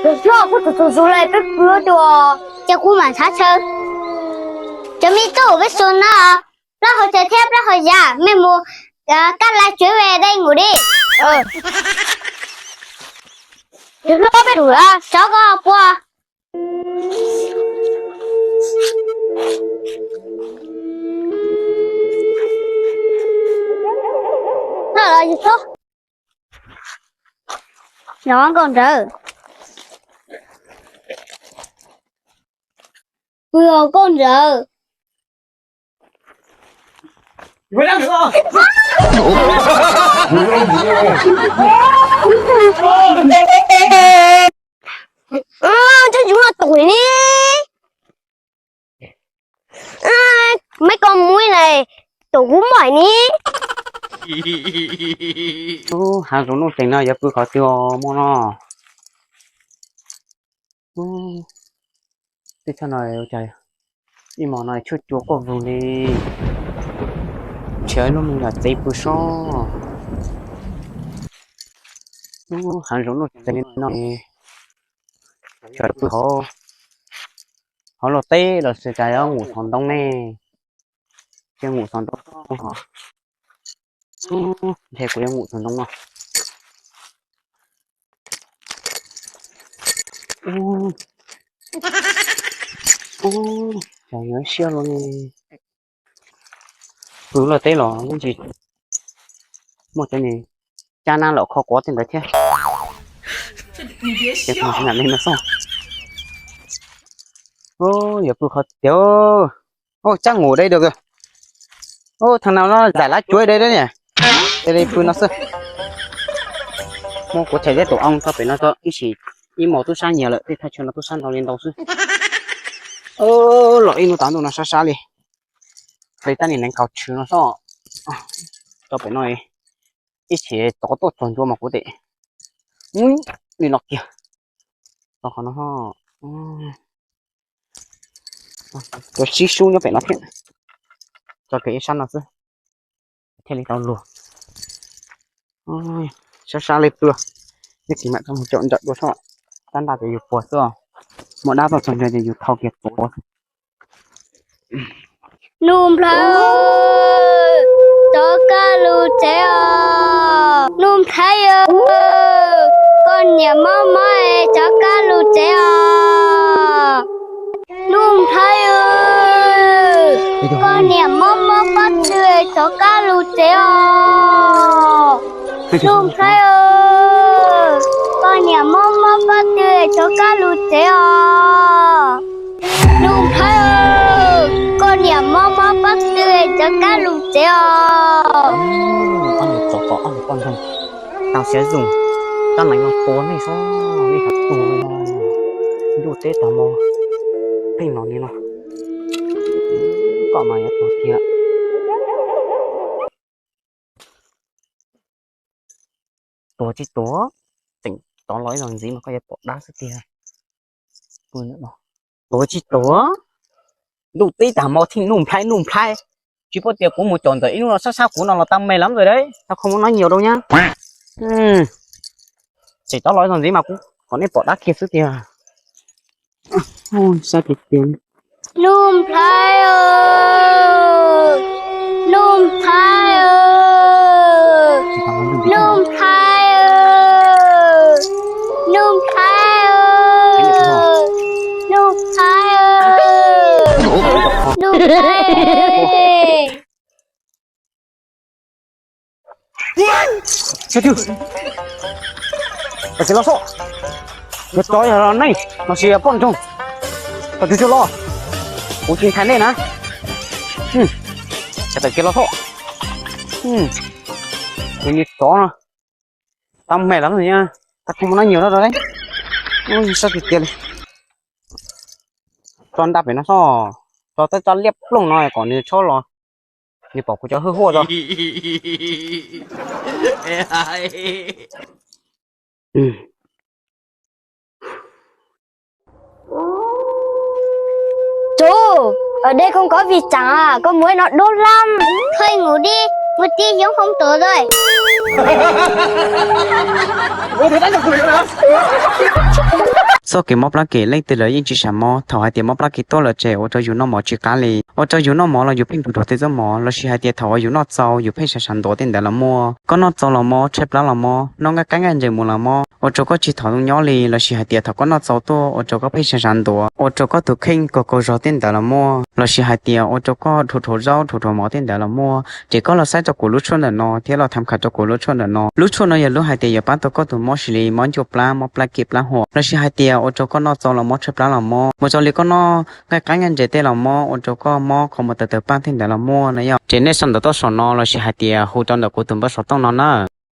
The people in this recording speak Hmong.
Tus hlob, koj tus tus zus lawm peb pw ua cas kuv mam txhob chaw. Cov me tub, peb su no, plaub hau tshais thiab plaub hau yas, mej mus kaj laj tsuav ve dej ngủ đi. Tus hlob, peb rov qab, tsov koj puas Los nkauj nrawd. Pw os nkauj nrawd. Cov yus no tus ni, meb koj muab ib na, tus kuv muab ni. Hav zoov nuj tseem no yuav pw qhov twg os mog no. Teb chaws no ua cas ib hmos no tshuaj cua quaj vwg li. Nrhiav ib lub me nyuam tsev pw sob. Hav zoov nuj tseem li no, tseem pw hauv, hauv luag teb los sis cas yuav ngủ xov ntoo ne. Cia ngủ xov ntoo hov. Ntshe kuv yuav ngủ xov ntoo no. Ub, ub, cas yuav siab luaj li. Pw luag teb los yeej tsis muaj cov niag caj nab los kho kuav tej ntawd thiab. Ces tsis nam li no xwb. Yuav pw qhov tiag. Ub, cab ngủ đây được rồi. Ub, thằng nào nó giải lá chuối đây đấy nhỉ. Cia li pw no xwb. Muab kuav chais thiab tổ ong tso pem no tso, ib sim ib hmos tub sab nyiag lawm, tej thaj chaw no tub sab ntau li ntau xwb. Los ib hnub tas ntuj no sab sab li. Hle tab niag neev kaus tshwv no xwb. Tso pem no, ib sim tsov tuaj txog ncua mas kuv tes li no kiag. Tso qhov no, cov sib sub nyob pem no thiab. Tso kiag ib sab no xwb thiaj li tau luag. Sab sab li pw, nyob kiag mam coj mus caum nrawm dua soj. Tab ntaj ces yus puas xwb os. Muaj dab tuaj txog ncua ces yus thau kiag tuav. Nuj Nplhaib, rov qab lug tsev os. Nuj Nplhaib, koj niam mob mob es rov qab lug tsev os. Nuj Nplhaib, koj niam mob mob pob tw es rov qab lug tsev os. Nuj Nplhaib, koj niam mob mob pob tw es rov qab lug tsev os. Nuj Nplhaib, koj niam mob mob pob tw es rov qab lug tsev os. Ob niag tsov tom ob niag poj ntxoog, tau siav zoom coj neev no tua nej seb nej xav tuag li no. Ntuj teb tag hmo pheej los li no, koj mas yuav tuag tiag. Tuag tsis tuag, tseem rov los ib zaug ntxiv mas koj yuav pom dab xwb tiag. Tuag tsis tuag, ntuj teb tag hmo thiaj Nuj Nplhaib, Nuj Nplhaib. Tsis paub tias kuv mus caum ntawm ib lub no sab sab kuv no los tau me lawm ntawd, tau kho muaj nab nyias rau nyab. Tseem rov los ib zaug ntxiv mas kuv kom nej pom dab kiag xwb tiag. Sab tiag tiag. Nuj Nplhaib, Nuj Nplhaib, Nuj Nplhaib, Nuj Nplhaib, Nuj Nplhaib, Nuj Nplhaib. Sawv daws, tau kev los soj, yog tsov yog neeg los sis poj ntxoog, tau kev los, kuv tsis ntshai nej na. Tau kev los soj, kuv niag tsov no, tau me lawm, tau kho muaj nab nyias rau rau. Sab tiag tiag li. Tso ntaj pem no soj, tso txawb tso liab ploog no kom nws tshab los, nws pom kuv cov hwj huaj tso. Tsov, ở đây không có gì cả, con muỗi nó đốt lắm. Thôi ngủ đi, Ua tib xyoob hoob tuag lawm. Txoj kev mob plab kem leej twg los yeej tsis xav mob. Thaum hais tias mob plab kem tuaj lawm ces ua rau yus noj mov tsis qab li. Ua rau yus noj mov los yus pheej nrug nrug tej txuj mov, lossis hais tias thaum uas yus noj txaus yus pheej sab sab ntuav tej ntawd los muaj. Koj noj txaus los mob, tshaib plab los mob, noj nqaij qab nqaij nres mus los mob, ua rau koj tsis thaum zoo nyob li. Lossis hais tias thaum koj noj txaus tuaj ua rau koj pheej sab sab ntuav, ua rau koj tus kheej kaus kaus zog tej ntawd los muaj. Lossis hais tias ua rau koj dhuav dhuav zaub dhuav dhuav mov tej ntawd los muaj. Ces koj los saib rau kuv lub tshuaj ntawm no thiab los tham khawm rau kuv lub tshuaj ntawm no. Lub tshuaj no yog lub hais tias yuav pab tau koj tus mob si li mob ncuaj plab, mob plab kem plab huam, lossis hais tias ua rau koj noj txaus los mob tshaib plab los mob. Mus txog li koj noj nqaij qab nqaij nres tej los mob, ua rau koj mob qhov muag tawv tawv paj tej ntawd los muaj na yom. Ces nej sau ntawv tuaj saum no lossis hais tias hu rau ntawm kuv tus npawb xov tooj no na.